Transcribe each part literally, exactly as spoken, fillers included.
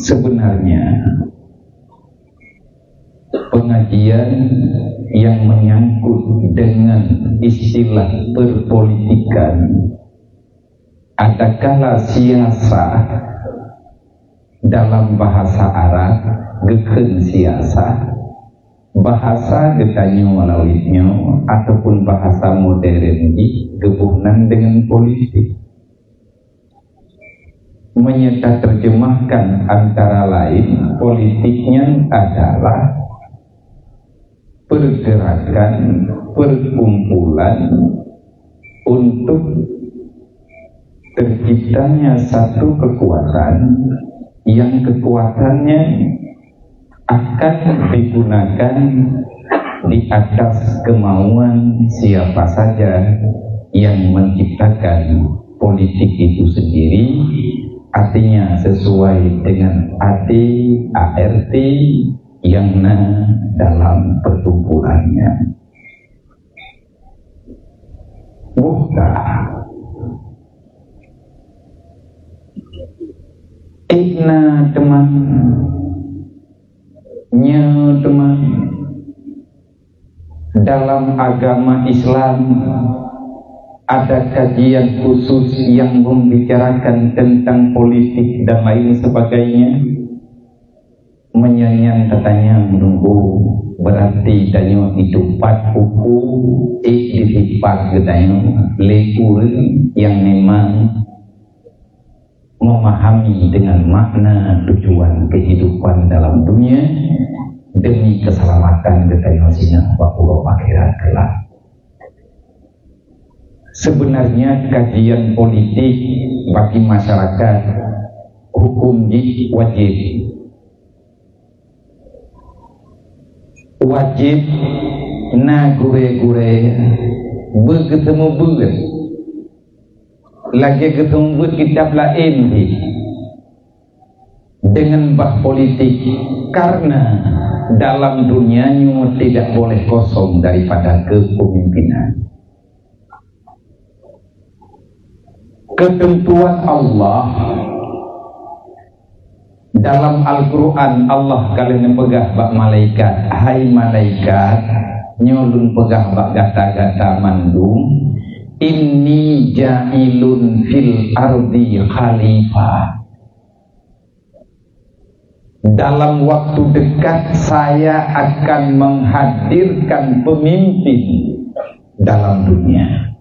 Sebenarnya, pengajian yang menyangkut dengan istilah perpolitikan, adakala siasah dalam bahasa Arab geukheun siasah, bahasa geutanyoe lawét nyoe ataupun bahasa modern jih geuboh nan dengan politik. Meunyoe taterjemahkan antara lain, politik nyan adalah pergerakan, perkumpulan untuk terciptanya satu kekuatan yang kekuatannya akan digunakan di atas kemauan siapa saja yang menciptakan politik itu sendiri, artinya sesuai dengan A D A R T yang na dalam perkumpulannya. Bukan. Ikna teman, nyoe teman, dalam agama Islam ada kajian khusus yang membicarakan tentang politik dan lain sebagainya. Meunyoe nyan tatanyong nunggu, berarti tanyoe hidup pat uku, eh, dihipat geutanyoe lé ureuëng nyang memang memahami dengan makna tujuan kehidupan dalam dunia demi keselamatan geutanyoe singoh bak uroe akhirat kelak. Sebenarnya kajian politik bagi masyarakat hukum jih wajib. Wajib na gurée-gurée beugeuteumeubeuet lagée geuteumeubeuet kitab laén jih dengan bah politik, karena dalam dunia nyoe tidak boleh kosong daripada kepemimpinan. Keuteuntuan Allah dalam Al-Quran, Allah ka lheueh neupeugah bak malaikat, "Hai malaikat, nyoe lôn peugah bak gata-gata mandum, inni ja'ilun fil ardi khalifah." Dalam waktu dekat, saya akan menghadirkan pemimpin dalam dunia.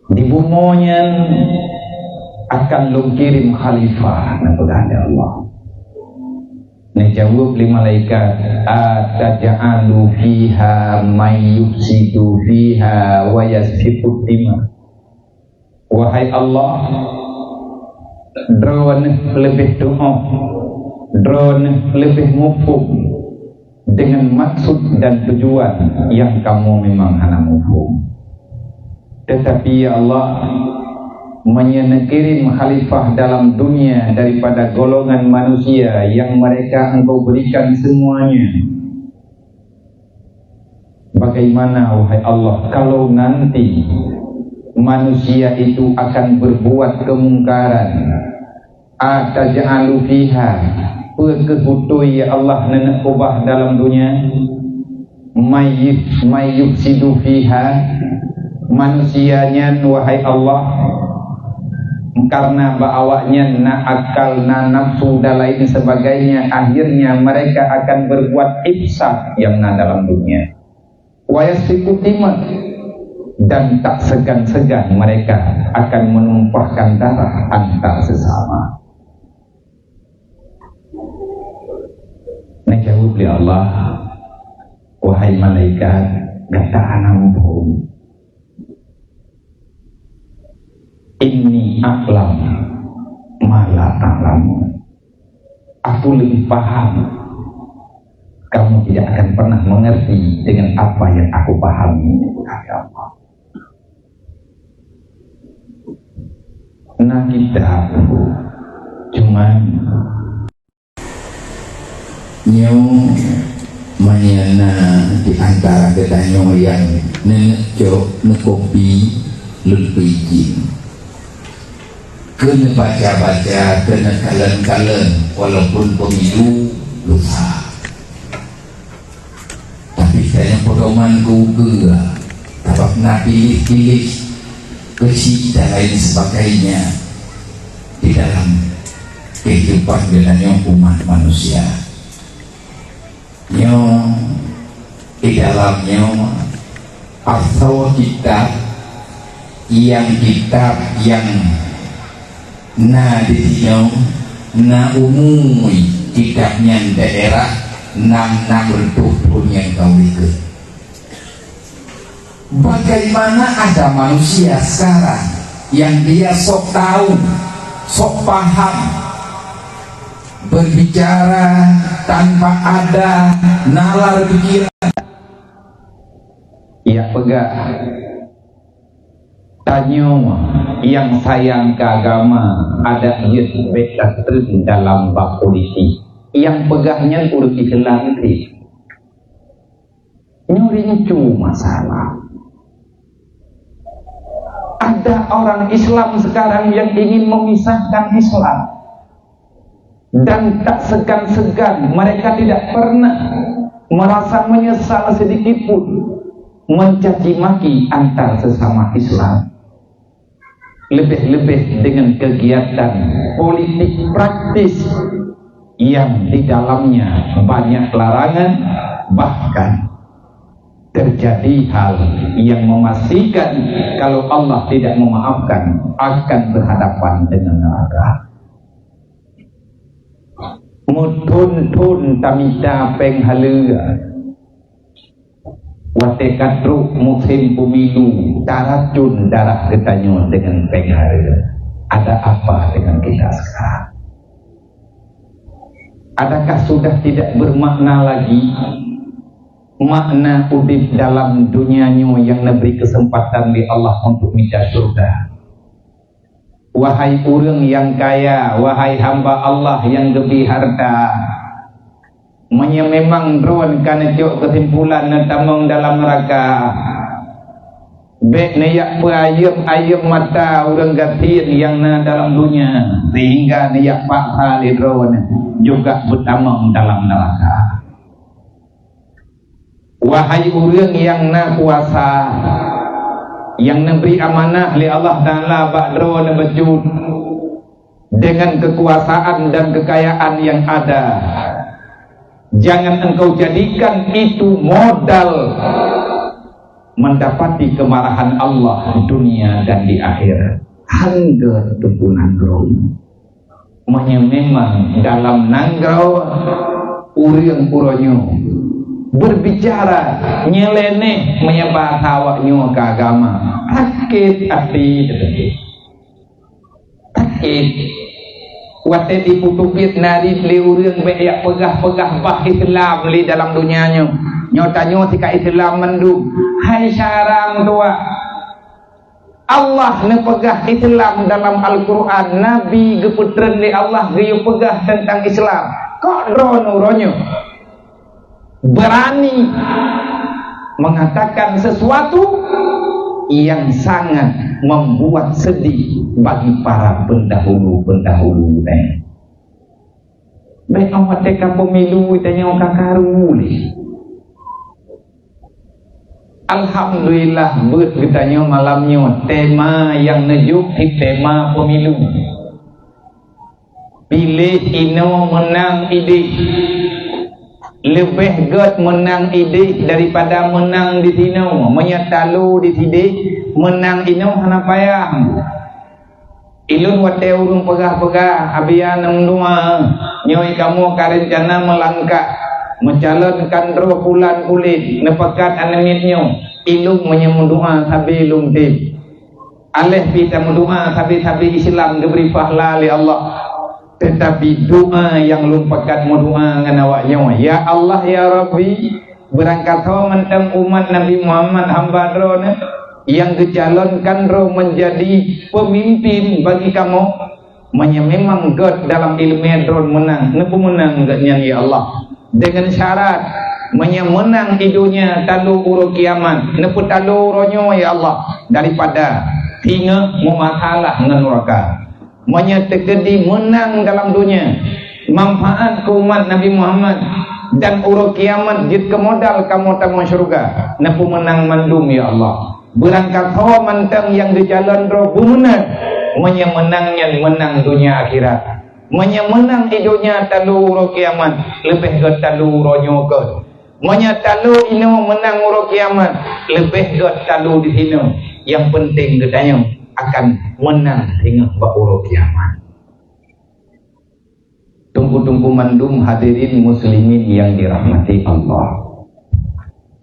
Di bumoe nyan akan lôn kirim khalifah, neupeugah lé Allah. Neujaweueb lé malaikat, "Ataj'alu fiha may yufsidu fiha wa yasfiku dima." Wahai Allah, Droeneueh leubeh tuoh, Droeneueh leubeh muphom dengan maksud dan tujuan nyang kamoe memang hana muphom. Tetapi, ya Allah, meunyoe neukirém khalifah dalam dunia daripada golongan manusia nyang mereka Engkau berikan semuanya, bagaimana, wahai Allah, kalau nanti manusia itu akan berbuat kemungkaran? Ataj'alu fiha, peue keuh beutôi, ya Allah, neuneuk ubah dalam dunia? May, may yufsidu fiha, manusia nyan, wahai Allah, karena bak awaknyan na akal, na nafsu dan lain sebagainya, akhirnya mereka akan berbuat ifsad nyang na dalam dunia. Wa yasfiku dima, dan tak segan-segan mereka akan menumpahkan darah antar sesama. Neujaweueb lé Allah, "Wahai malaikat, gata hana muphom. Inni a'lam ma la ta'lamun." Aku lebih paham. Kamu tidak akan pernah mengerti dengan apa yang aku pahami, kata Allah. Nah, kita cuman nyoe manyana di antara geutanyoe nyang neuk cok neukopi lôn peuijin. Keuneuk baca-baca, keuneuk kalon-kalon, walaupun pemilu lusa. Tapi tanyoe pedoman keu-keu, sabab na piléh-piléh keuchik dan lain sebagainya di dalam kehidupan geutanyoe umat manusia. Nyoe, di dalam nyoe, asoe kitab, nyang kitab nyang na di sinoe, na umui kitab nyan daerah nam, nam reutôh thon nyang ka u likot. Bagaimana ada manusia sekarang yang dia sok tahu, sok paham, berbicara tanpa ada nalar pikiran? Nyang peugah, tanyoe nyang sayang keu agama, adak jeuet bèk tatreun dalam bab politik. Nyang peugah nyan ureueng Islam cit. Nyoe rincu masalah. Ada orang Islam sekarang yang ingin memisahkan Islam. Dan tak segan-segan, mereka tidak pernah merasa menyesal sedikit pun mencaci maki antar sesama Islam. Lebih-lebih dengan kegiatan politik praktis yang di dalamnya banyak larangan, bahkan terjadi hal yang memastikan kalau Allah tidak memaafkan, akan berhadapan dengan neraka. Meuthon-thon tamita péng haleue. Watèe ka trok musém pemilu, taracun darah geutanyoe deungon péng haleue. Ada apa dengan kita sekarang? Adakah sudah tidak bermakna lagi makna udép dalam dunia nyoe nyang neubri keuseumpatan lé Allah untuk mita syurga? Wahai ureueng nyang kaya, wahai hamba Allah nyang geubri hareuta, meunyoe memang droeneuh ka neucok keusimpulan neutamong dalam neuraka, bèk neujak peuayeuem-ayeuem mata ureueng gasien nyang na dalam dunia, sehingga neujak paksa lé droeneuh juga beutamong dalam neuraka. Wahai ureueng nyang na kuasa, nyang neubri amanah lé Allah Taala bak droeneuh bacut, dengan kekuasaan dan kekayaan yang ada, jangan engkau jadikan itu modal mendapati kemarahan Allah di dunia dan di akhirat. Hana tumpunan droe. Meunyoe memang dalam nanggroe ureueng uroe nyoe berbicara nyeleneh, meunyoe bahasa awak nyoe keu agama, sakét até teuh. Sakét. Watèe jipeuteubiet narit lé ureueng bèk jak peugah-peugah bah Islam lé dalam donya nyoe. Nyoe tanyoe sika Islam mandum. Hai syara meutuwah. Allah neupeugah Islam dalam Al-Quran, Nabi geupeutreun lé Allah geuyue peugah teuntang Islam. Kok droeneuh uroe nyoe berani mengatakan sesuatu yang sangat membuat sedih bagi para pendahulu-pendahulu tadi. Bèk watèe ka pemilu tanyoe ka karu lé. Alhamdulillah, beuet geutanyoe malam nyoe tema nyang neujok di tema pemilu. Piléh inoe meunang idéh. Leubeh gèt meunang idéh daripada meunang di sinoe. Meunyoe talo di sidéh, meunang inoe hana payah. Ilôn watèe ureueng peugah-peugah, "Abian meudoa, nyoe kamoe ka reuncana meulangkah, meucalonkan droe pulan kulét, neupakat aneuk miet nyoe." Ilôn meunyoe meudoa sabe lôn tem. Aléh pih tameudoa sabe-sabe Islam geubri pahala lé Allah. Teutapi doa nyang lôn pakat meudoa ngon awak nyoe, "Ya Allah, ya Rabbi, beurangkasoe mantong umat Nabi Muhammad hamba Droeneuh nyang geucalonkan droe meunjadi peumimpin bagi kamoe." Meunyoe memang gèt dalam ileumèe droe meunang, neupeumeunang gobnyan, ya Allah. Deungon syarat, meunyoe meunang di donya, talo uroe kiamat, neupeutalo uroe nyoe, ya Allah, daripada singoh meumasalah ngon nuraka. Meunyoe teukeudi meunang dalam donya, manfaat keu umat Nabi Muhammad, dan uroe kiamat jeuet keu modal kamoe tamong syeuruga, neupeumeunang mandum, ya Allah. Beurangkasoe mantong nyang geujalan droe beumeunang, meunyoe meunang nyan meunang donya akhirat. Meunyoe meunang di donya talu uroe kiamat, leubeh gét talu uroe nyoe keuh. Meunyoe talu inoe meunang uroe kiamat, leubeh gét talu di sinoe. Nyang peunteng geutanyoe akan meunang singoh bak uroe kiamat. Teungku-teungku mandum hadirin muslimin yang dirahmati Allah.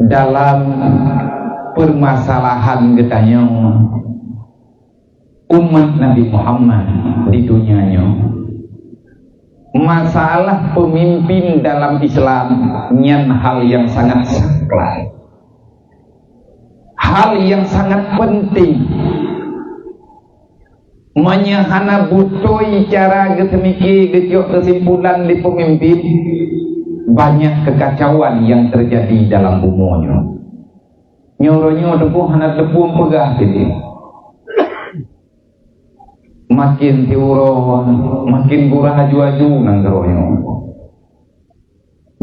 Dalam permasalahan geutanyoe, umat Nabi Muhammad di dunia nyoe, masalah pemimpin dalam Islam nyan hal yang sangat sakral, hal yang sangat penting. Meunyoe hana beutôi cara geuseumike geucok keusimpulan di pemimpin, banyak kekacauan yang terjadi dalam bumoe nyoe. Nyoe-nyoe teupeu hana teupeu peugah sideh. Makin siuroe, makin gura aju-aju nanggroe nyoe.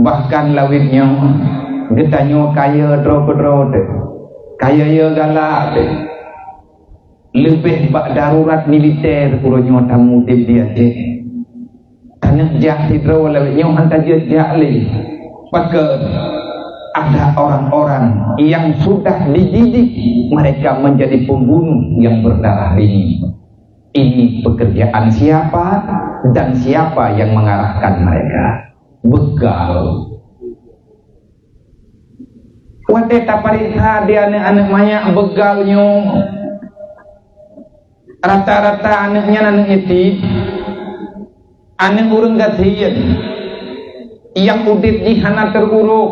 Bahkan lawét nyoe, geutanyoe kayée droe keudroe teuh, kayée galak teuh. Leubeh bak darurat militer uroe nyoe tameudeb di Aceh. Taneuk jak sidroe lawét nyoe han tajeuet jak lé. Pakon? Ada orang-orang yang sudah dididik mereka menjadi pembunuh yang berdarah dingin. Ini pekerjaan siapa dan siapa yang mengarahkan mereka? Begal. Watée tapareksa di aneuëk-aneuëk manyak begal nyoe, rata-rata aneuëk nyan aneuëk yatim, aneuëk ureuëng gasien, nyang udeb jih hana teururoh.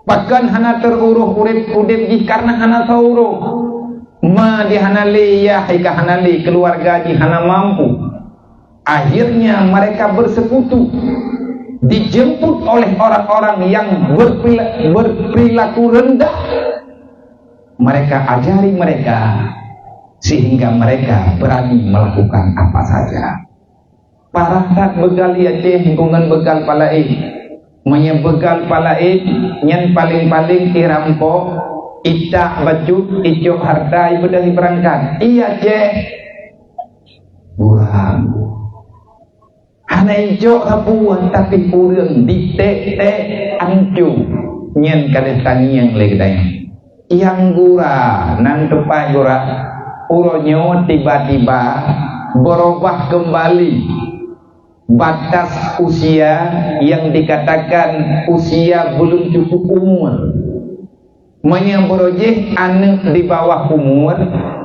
Pakon hana teururoh udeb, udeb jih? Karena hana teururoh. Ma jih hana lé, yah ka hana lé, keluarga jih hana mampu. Akhirnya mereka bersekutu, dijemput oleh orang-orang yang berpila-, berperilaku rendah. Mereka ajari mereka sehingga mereka berani melakukan apa saja. Parah that begal di Aceh ngon begal palaén. Meunyoe begal palaén, nyan paleng-paleng irampok, itak bacut, icok harta, ibeudôh ibeurangkat. Di Aceh, Buram. Hana ijok sapeue, tapi ureuëng diték-ték ancô. Nyan ka lheueh tangieng lé geutanyoe. Nyang gura, nan teumpat gura, uroe nyoe tiba-tiba berubah kembali batas usia yang dikatakan usia belum cukup umur. Meunyoe beurojih aneuëk di bawah umur,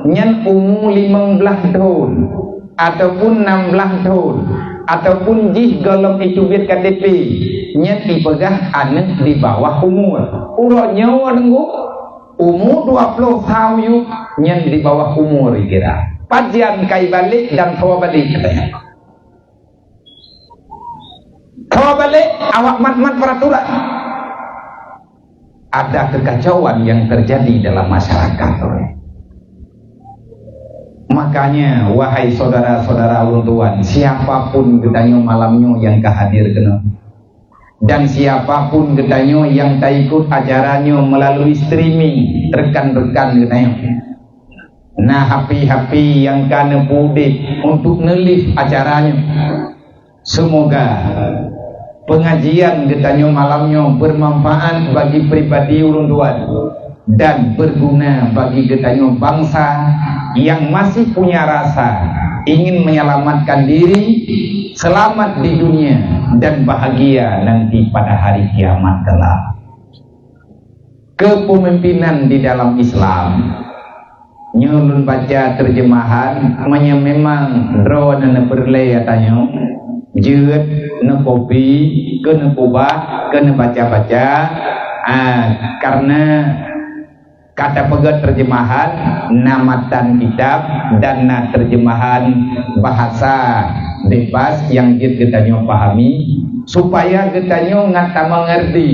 nyan umu limong blaih thon, ataupun nam blaih thon, ataupun jih gohlom jiteubiet K T P, nyan jipeugah aneuëk di bawah umur. Uroe nyoe deungoe, umu dua ploh thon yôh, nyan di bawah umur jikira. Pajan ka jibalek dan sawa balek katanya. Sawa balek, awak mat-mat peraturan. Ada kekacauan yang terjadi dalam masyarakat. Makanya, wahai saudara-saudara ulôn tuan, siapapun geutanyoe malam nyoe nyang ka hadir keunoe, dan siapapun geutanyoe nyang taikut acara nyoe melalui streaming, rekan-rekan geutanyoe, na hapi-hapi nyang ka neupeudeh untuk neulih acara nyoe. Semoga pengajian geutanyoe malam nyoe bermanfaat bagi pribadi ulôn tuan dan berguna bagi geutanyoe bangsa yang masih punya rasa ingin menyelamatkan diri, selamat di dunia dan bahagia nanti pada hari kiamat kelak. Kepemimpinan di dalam Islam. Nyoe lôn baca terjemahan, meunyoe memang droeneuh neupeureulée ata nyoe, jeuet neukopi, keu neukubah, keu neubaca-baca, ah, karena ka tapeugét terjemahan, na matan kitab dan na terjemahan bahasa bebas nyang jeuet geutanyoe pahami, supaya geutanyoe ngat tameungerti.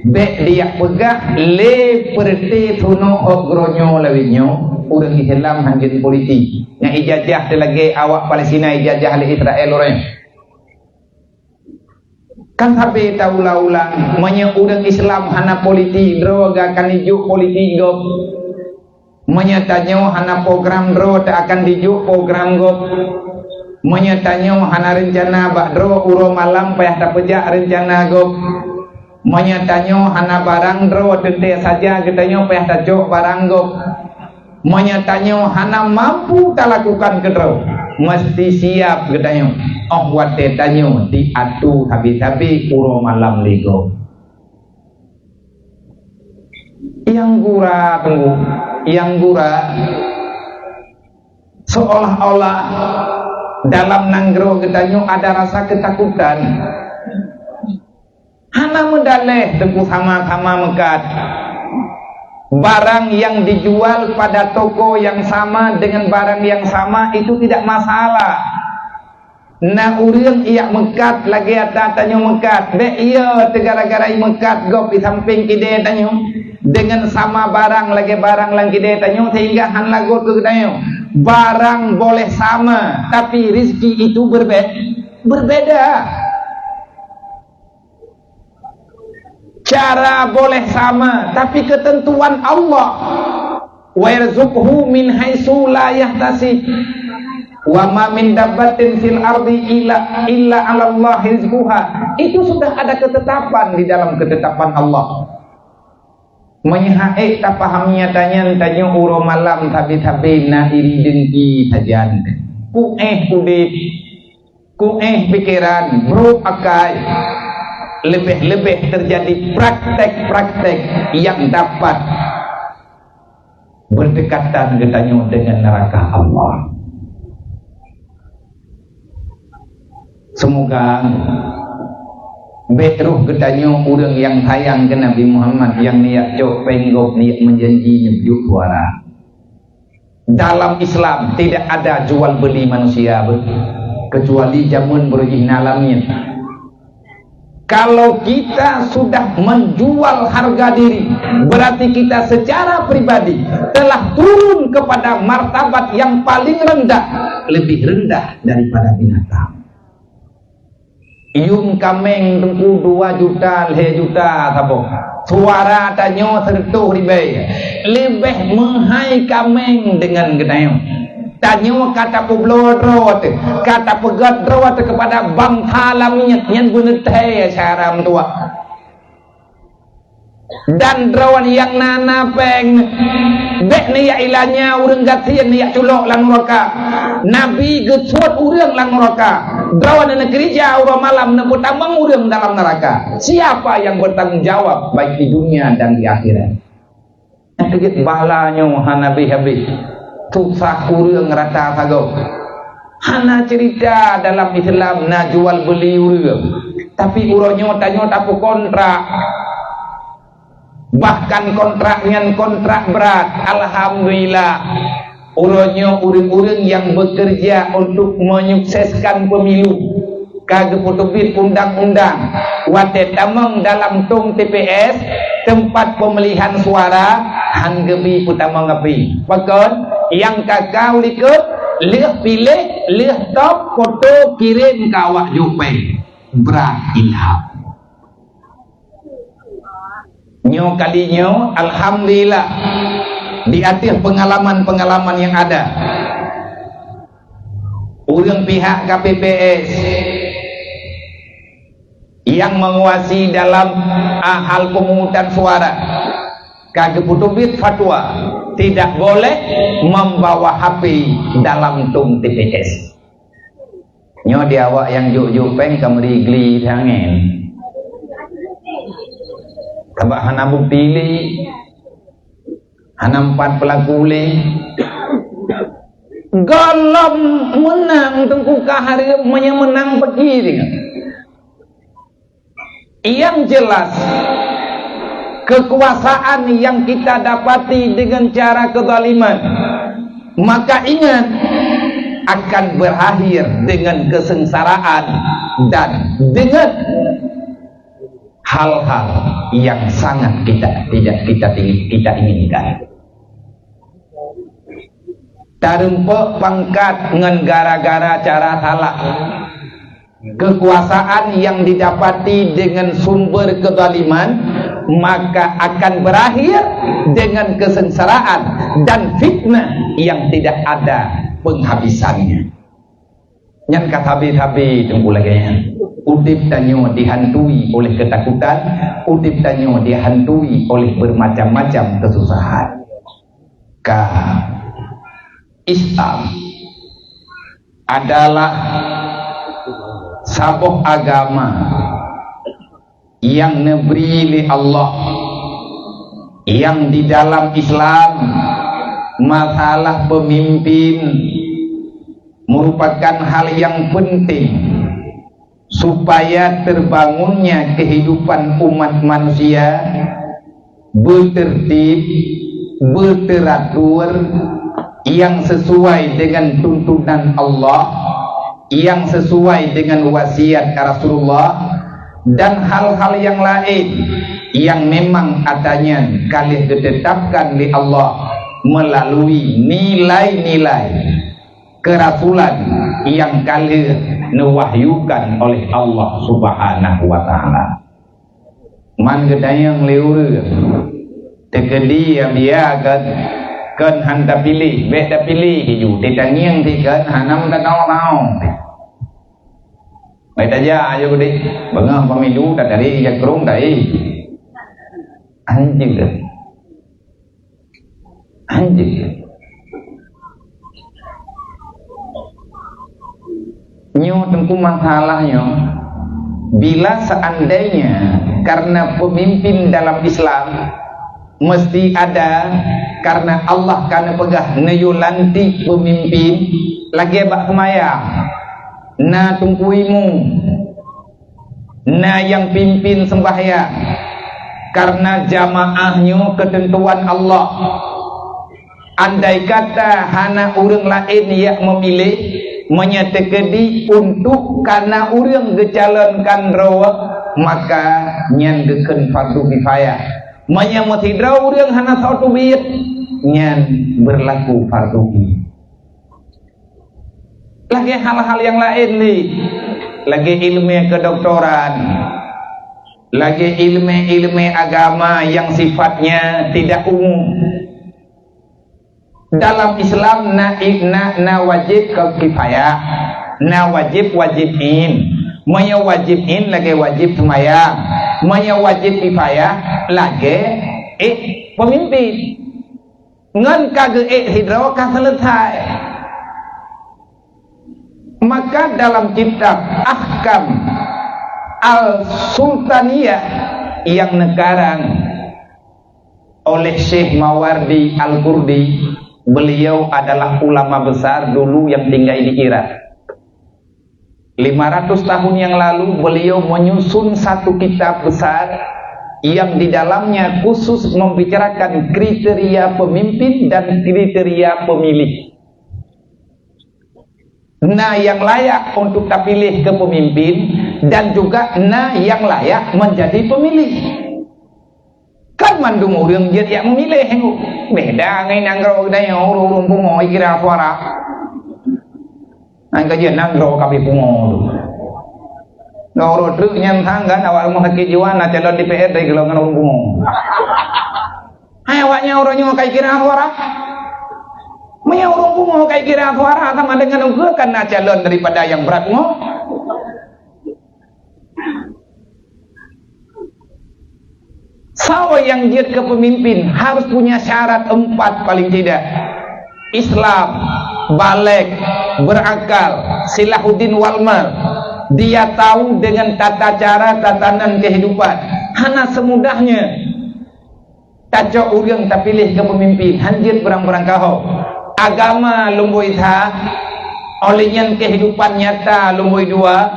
Bék diyak peugah lé peureuté sunoe ôk geuronyoe lawét nyoe, Ureuëng Islam hana jeuet politik. Nyang ijajah teuh lagée awak Palestina ijajah lé Israel uroe nyoe. Kan sabe taulang-ulang, meunyoe ureuëng Islam hana politik, droe geuh akan dijok politik gob. Meunyoe tanyoe hana program, droe teuh akan dijok program gob. Meunyoe tanyoe hana reuncana, bak droe uroe malam payah tapeujak reuncana gob. Meunyoe tanyoe hana barang, droe teuntée saja geutanyoe payah tacok barang gob. Meunyoe tanyoe hana mampu talakukan keudroe, meuseuti siab geutanyoe óh watée tanyoe jiatô sabe-sabe uroe malam lé gob. Nyang gura teungku, nyang gura, seolah-olah dalam nanggroe geutanyoe ada rasa ketakutan. Hana meudaléh teungku, sama-sama meukat. Barang yang dijual pada toko yang sama dengan barang yang sama itu tidak masalah. Na ureuëng ijak meukat lagée ata tanyoe meukat, bék iya teuh gara-gara imeukat gob di sampéng kidée tanyoe dengan sama barang lagée barang lam kidée tanyoe sehingga hana lagot keu geutanyoe. Barang boleh sama, tapi rezeki itu berbe-, berbeda. Cara boleh sama, tapi ketentuan Allah. "Wa yarzuqhu min haitsu la yahtasib. Wa ma min dabbatin fil ardi illa, illa 'alallahi rizquha." Itu sudah ada ketetapan di dalam ketetapan Allah. Meunyoe hana tapahami nyata nyan, tanyoe uroe malam sabe-sabe na iri dengki sajan. Kuéh udeb. Kuéh pikeran, brok akai, leubeh-leubeh teujadi praktek-praktek nyang dapat beudekatan geutanyoe deungon neuraka Allah. Seumoga bék roh geutanyoe ureuëng nyang sayang keu Nabi Muhammad nyang neujak cok péng gob, neujak meujanji, neujak suara. Dalam Islam tidak ada jual beli manusia, kecuali jameun beurujih na lam nyan. Kalau kita sudah menjual harga diri, berarti kita secara pribadi telah turun kepada martabat yang paling rendah, lebih rendah daripada binatang. Yum kaméng teungku dua juta, lhée juta saboh. Suara tanyoe seureutôh ribée. Leubeh meuhai kaméng deungon geutanyoe. Tanyoe ka tapeubloe droe teuh, ka tapeugét droe teuh keupada bansa lam nyan, nyan beuneuthée syara meutuwah. Dan droe nyang na, na péng, bék neujak ilanya ureuëng gasien neujak culok lam neuraka. Nabi geusuet ureuëng lam neuraka. Droe neukeurija uroe malam neupeutamong ureuëng dalam neuraka. Siapa yang bertanggung jawab baik di dunia dan di akhirat? Nyang keujeuet bala nyoe hana habéh-habéh. Susah ureuëng rata sagoe. Hana cerita dalam Islam na jual beli ureuëng. Tapi uroe nyoe tanyoe tapeukontrak. Bahkan kontrak nyan kontrak brat. Alhamdulillah. Uroe nyoe ureuëng-ureuëng nyang bekerja untuk menyukseskan pemilu ka geupeuteubiet undang-undang. Watée tamong dalam tong T P S, teumpat peumilihan suara, han geubi peutamong api. Pakon? Nyang ka ka u likot, lheueh piléh, lheueh top, foto kirém keu awak jok péng. Brat ilham. Nyoe kali nyoe, alhamdulillah, di ateueh peungalaman-peungalaman nyang ada, ureuëng pihak K P P S nyang menguasai dalam, ah, hal pemungutan suara ka geupeuteubiet fatwa tidak boleh membawa H P dalam tong T P S. Nyoe di awak nyang jok-jok péng ka meuri gli angén. Sabab hana bukeuti lé, hana empat peulaku lé. Gohlom meunang teungku ka hareuem, meunyoe meunang peuki deungon. Yang jelas, kekuasaan yang kita dapati dengan cara kezaliman, maka ingat, akan berakhir dengan kesengsaraan dan dengan hal-hal yang sangat kita tidak, kita, kita inginkan. Tareumpok pangkat ngon gara-gara cara salah. Kekuasaan yang didapati dengan sumber kezaliman, maka akan berakhir dengan kesengsaraan dan fitnah yang tidak ada penghabisannya. Nyan ka sabe-sabe teungku lagée nyan. Udeb tanyoe dihantui oleh ketakutan, udeb tanyoe dihantui oleh bermacam-macam kesusahan. Ka Islam adalah saboh agama nyang neubri lé Allah, nyang di dalam Islam masalah peumimpin merupakan hal nyang peunteng supaya teubangunnya keuhidupan umat manusia beuteurtib, beuteuratôr, nyang sisuai deungon tuntunan Allah, nyang sisuai deungon wasiat Rasulullah, dan hal-hal nyang laén nyang memang atanyan ka lheueh geuteutapkan lé Allah meulalu nilai-nilai keurasulan nyang ka lheueh neuwahyukan oleh Allah Subhanahu wa Ta'ala. Man geutanyong lé ureuëng, "Teukeudi ya biya kon, kon han tapiléh, bék tapiléh ju, teutangieng ti kon hana meutatong-tatong." Bék tajak ayo geude, beungoh pemilu tatari jakrong tai. Anjing. Anjing. Nyoe teungku masalah nyoe. Bila seandainya karena pemimpin dalam Islam mesti ada, karena Allah ka neupeugah neuyue lantik pemimpin, lagée bak seumayang na teungku imum, na nyang pimpin sembahyang, karena jamaah nyoe keuteuntuan Allah. Andai kata hana ureuëng laén nyang meumiléh, meunyoe teukeudi untuk kana ureuëng geucalonkan droe, maka nyan geukheun fardu kifayah. Meunyoe meusidroe ureuëng hana soe teubiet, nyan beurlaku fardu ain. Lagée hal-hal nyang laén lé, lagée iéleumé keudoktoran, lagée iéleumé-iéleumé agama nyang sifatnya tidak umum. Dalam Islam na, na, na wajéb kifayah, na wajéb, wajéb ain. Meunyoe wajéb ain lagée wajéb seumayang, meunyoe wajéb kifayah lagée ék peumimpén. Ngon ka geuék sidroe ka seuleusoe. Maka dalam kitab Ahkam Al-Sultaniyah nyang neukarang oleh Syekh Mawardi Al-Kurdi, beliau adalah ulama besar dulu yang tinggal di Irak. Lima ratus tahun yang lalu, beliau menyusun satu kitab besar yang di dalamnya khusus membicarakan kriteria pemimpin dan kriteria pemilih. Na nyang layak untuk tapiléh keu peumimpén dan juga na nyang layak menjadi pemilih. Kan mandum ureuëng jeuet jak meumiléh, beda ngon nanggroe geutanyoe, ureuëng-ureuëng pungo kira suara. Nyan ka jeuet nanggroe ka abéh pungo tu. Nanggroe treuk nyan sang kan awak rumoh sakét jiwa na calon D P R dari golongan ureuëng pungo. Hai awaknyan ureuëng nyoe ka kira suara. Meunyoe ureuëng pungo ka kira suara sama dengan ukeue kan na calon daripada nyang brat pungo. Saweue nyang jeuet keu peumimpén harus punya syarat empat paling tidak. Islam, balek, berakal, silahuddin wal mal. Dia tahu dengan tata cara tatanan kehidupan. Hana semudahnya tacok ureuëng tapiléh keu peumimpén, han jeuet beurang-beurang kahô. Agama lumboi that, óh lheueh nyan keuhidupan nyata lumboi dua,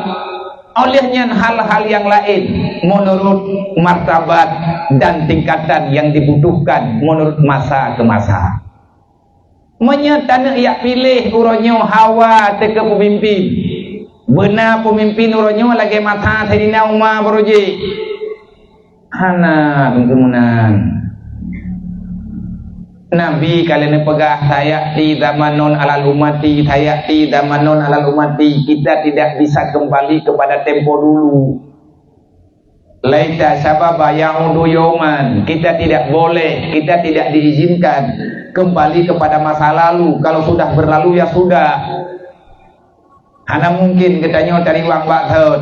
óh lheueh nyan hal-hal nyang laén meunurot martabat dan tingkatan nyang dibutuhkan meunurot masa keu masa. Meunyoe taneuk jak piléh uroe nyoe hawa teuh keu peumimpén, beuna peumimpén uroe nyoe lagée masa Saidina Umar barô jih. Hana teungku meunan. Nabi ka lheueh neupeugah, "Sayati zamanun alal ummati, sayati zamanun alal ummati." Kita tidak bisa kembali kepada tempo dulu. "Laita syababa ya'udu yauman." Kita tidak boleh, kita tidak diizinkan kembali kepada masa lalu. Kalau sudah berlalu, ya sudah. Hana mungkin geutanyoe tariwang bak thon.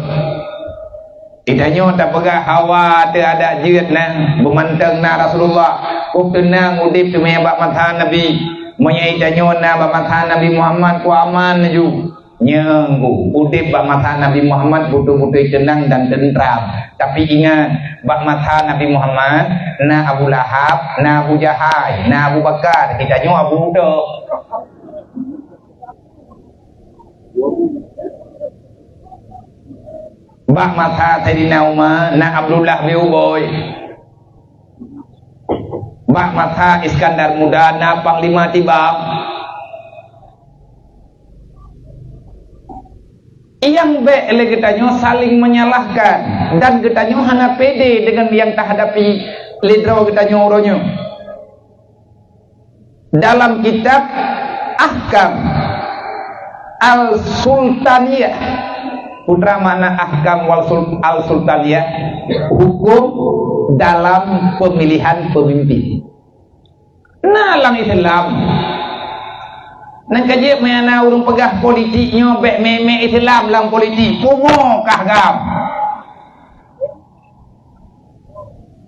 Geutanyoe tapeugah hawa teuh adak jeuet na, beumantong na Rasulullah. Kok teunang udeb teumé bak masa Nabi. Meunyoe geutanyoe na bak masa Nabi Muhammad, kok aman laju. Nyoe udeb bak masa Nabi Muhammad beutôi-beutôi teunang dan tentram. Tapi ingat, bak masa Nabi Muhammad, na Abu Lahab, na Abu Jahai, na Abu Bakar, geutanyoe Abu Udok. Bak masa Saidina Umar, na Abdullah bin Ubay. Bak masa Iskandar Muda, na Panglima Tibang. Nyang bék lé geutanyoe saling menyalahkan dan geutanyoe hana pede dengan nyang tahadapi lé droe geutanyoe uroe nyoe. Dalam kitab Ahkam Al-Sultaniyah, peue makna Ahkam wal Sul-, Al-Sultaniyah, hukum dalam pemilihan pemimpin. Na lam Islam. Nang ka jeuet meunan ureuëng peugah politik nyoe bék mé-mé Islam lam politik. Pungo kah gam.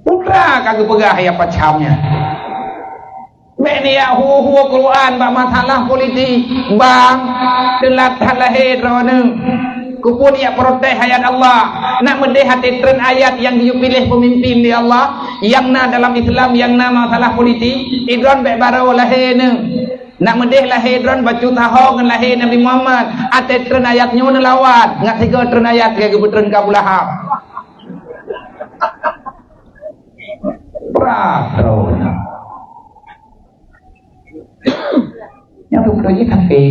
Putra ka geupeugah ya pacam nyan. Bék ni ya hu-hu Quran bak masalah politik. Bang, teulat that lahé droeneuh. Keupeue jak protes ayat Allah? Nak meudeh até treun ayat nyang geuyue piléh peumimpin lé Allah, nyang na dalam Islam, nyang na masalah politik, idroen bék barô lahé neuh. Nak meudeh lahé droen bacut saho ngon lahé Nabi Muhammad, até treun ayat nyoe neulawan, ngat sigoe treun ayat lagée geupeutreun keu Abu Lahab. Brat droeneuh. Nyang beutôi jih tapi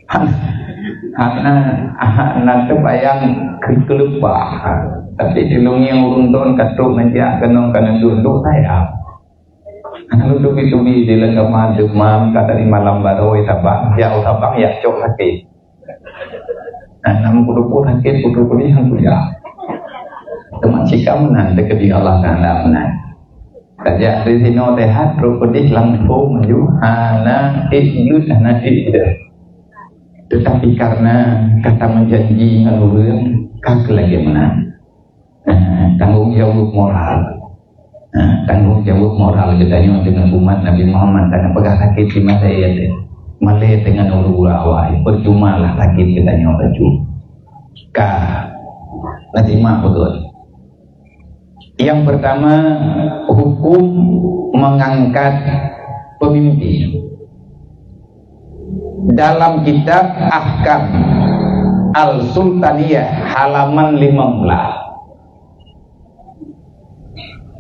hana, hana teubayang keu-, keuleupah. Tapi di lôn nyang ureuëng thon ka trok neujak keunong ka neudok-dok sayang. Hana lôn tubi-tubi di lam kama demam ka dari malam baroe sabang, jak u sabang jak cok sakét. Nah, nam kuteupeu sakét, kuteupeu nyang kuliah. Teuma cika meunan teukeudi Allah Taala meunan. Tajak di sinoe tehat, trok peudeh langsong maju, hana ék jeuet, hana ék jeuet. Tetapi karena ka tameujanji ngon ureuëng, ka keu lagée meunan. Nah, tanggong jaweueb moral. Nah, tanggong jaweueb moral geutanyoe deungon umat Nabi Muhammad, tanyoe peugah sakét di masa nyan. Malée teungoh ureuëng awai, percuma lah sakét geutanyoe bacut. Ka, na simak beutôi. Yang pertama, hukum mengangkat pemimpin. Dalam kitab Ahkam Al-Sultaniyah halaman lima belas.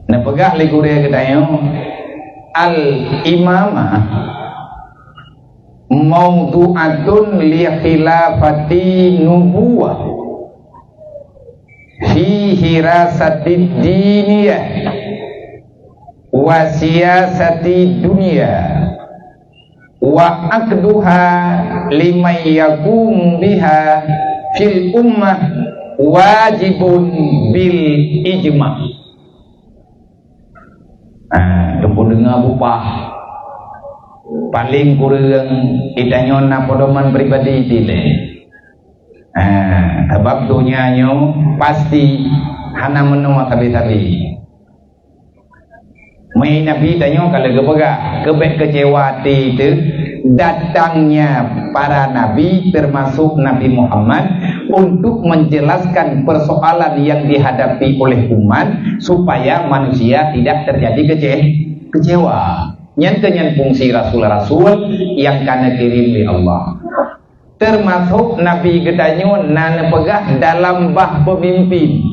Neupeugah lé gurée geutanyoe, al-imamah maudu'atun li khilafati nubuwah fi hirasatid diniyah wa siyasatid dunya wa aqduha liman yaqumu biha fil ummah wajibun bil ijma'. Ah, teupeu deungoe bupah. Paléng kureueng, geutanyoe na pedoman pribadi dilée. Ah, sabab donya nyoe pasti hana meunoe sabe-sabe. Meunan Nabi tanyoe ka lheueh geupeugah, keu bék keucewa até teuh datangnya para nabi, termasuk Nabi Muhammad, untuk menjelaskan persoalan yang dihadapi oleh umat supaya manusia tidak terjadi kece-, kecewa. Nyan keuh nyan fungsi rasul-rasul nyang ka neukirém lé Allah. Teumasok Nabi geutanyoe na neupeugah dalam bab peumimpin.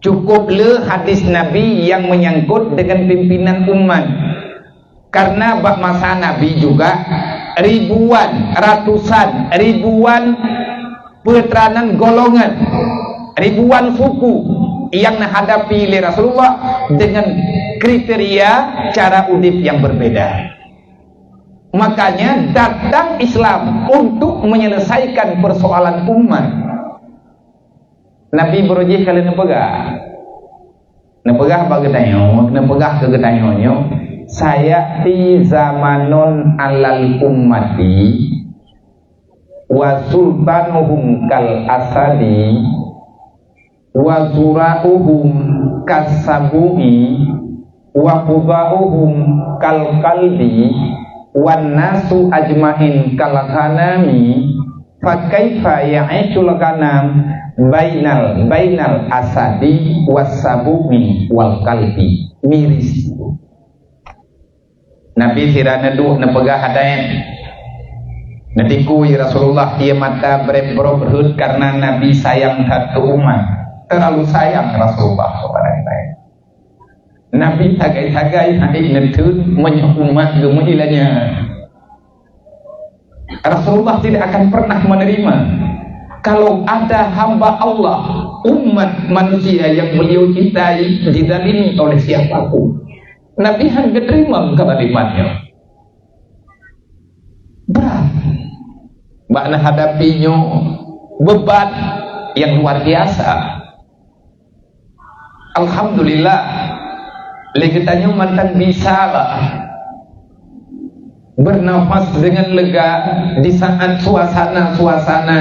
Cukup le hadis Nabi nyang meunyangkot deungon pimpinan umat. Karena bak masa Nabi juga ribuan, ratusan, ribuan peutranan golongan, ribuan suku nyang neuhadapi lé Rasulullah deungon kriteria cara udép nyang berbeda. Makanya datang Islam untuk menyelesaikan persoalan umat. Nabi beurujih ka lheueh neupeugah. Neupeugah bak geutanyoe, neupeugah keu geutanyoe nyoe, "Sayati zamanun alal ummati wa sultanuhum kal asadi, wa zura'uhum kasabu'i, wa qudha'uhum kal kalbi, wan nasu ajmain kal ghanami, fa kaifa ya'ishul ghanam bainal, bainal asadi was sabu'i wal kalbi?" Miris. Nabi sira neuduek neupeugah asai, neutikui Rasulullah, ié mata breb-brob rhot karena Nabi sayang that keu umat. Terlalu sayang Rasulullah kepada kita. Nabi sagai-sagai hana neutheun meunyoe umat geumeuilanya. Rasulullah tidak akan pernah menerima kalau ada hamba Allah, umat manusia yang beliau cintai, dizalimi oleh siapapun. Nabi hana geuterima kezaliman nyoe. Berat. Bak neuhadapi nyoe beban yang luar biasa. Alhamdulillah, lé geutanyoe mantong bisa lah bernafas dengan lega di saat suasana-suasana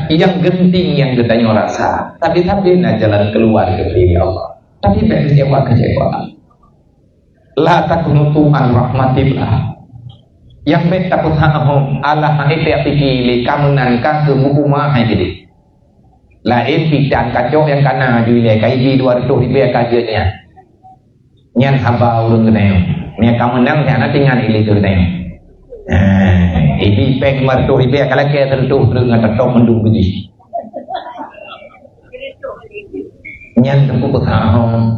yang genting yang geutanyoe rasa. Tapi, tapi na jalan keluar geubri lé Allah. Tapi bék kecewa-kecewa. La taqnutu an rahmatillah. Nyang bék tapeusahoe Allah, hai piak pike lé ka meunan ka keu meuhuma hai jih. Laén pitang kacok nyang kana ju ilée ka ibi dua reutôh ribée ka jeuet nyan. Nyan haba ureuëng geutanyoe. Nyang ka meunang nyan na tinggai ilée geutanyoe. Nah, ibi péng lima reutôh ribée ka lakée seureutôh treuk ngon teutôp mandum biji. Nyan teupeu peusahoe.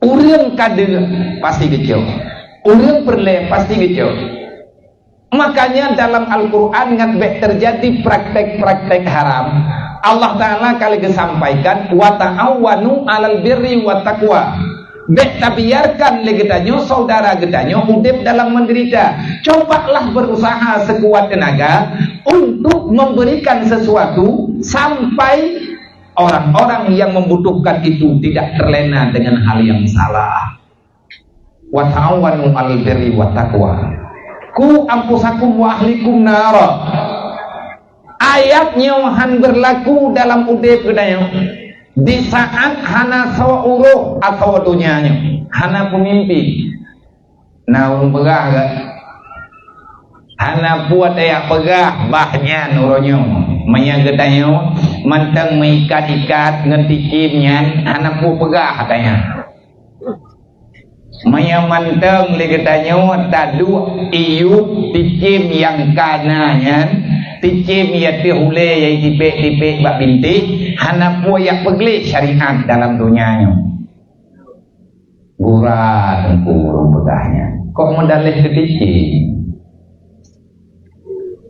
Ureuëng ka deuek pasti geucok. Ureuëng peureulée pasti geucok. Makanya dalam Al-Quran ngat bék terjadi praktek-praktek haram. Allah Ta'ala ka lheueh geusampaikan, "Wa ta'awanu 'alal birri wat taqwa." Bék tabiarkan lé geutanyoe saudara geutanyoe udeb dalam menderita. Cobalah berusaha sekuat tenaga untuk memberikan sesuatu sampai orang-orang yang membutuhkan itu tidak terlena dengan hal yang salah. "Wa ta'awanu 'alal birri wat taqwa." "Qu anfusakum wa ahlikum nara." Ayat nyoe han berlaku dalam udeb geutanyoe di saat hana soe uroh atawa donya nyoe, hana peumimpin. Na ureuëng peugah gak? Hana puat yak peugah bah nyan uroe nyoe. Meunyoe geutanyoe mantong meuikat-ikat ngon tikim nyan, hana peue peugah geutanyoe. Meunyoe mantong lé geutanyoe taduek iyup tikim nyang kana nyan, tikim nyang teuh ulée nyang tipék-tipék bak bintéh, hana peue yak peugleh syariat dalam donya nyoe. Gura teungku ureuëng peugah nyan. Kok meudaleh keu tikim?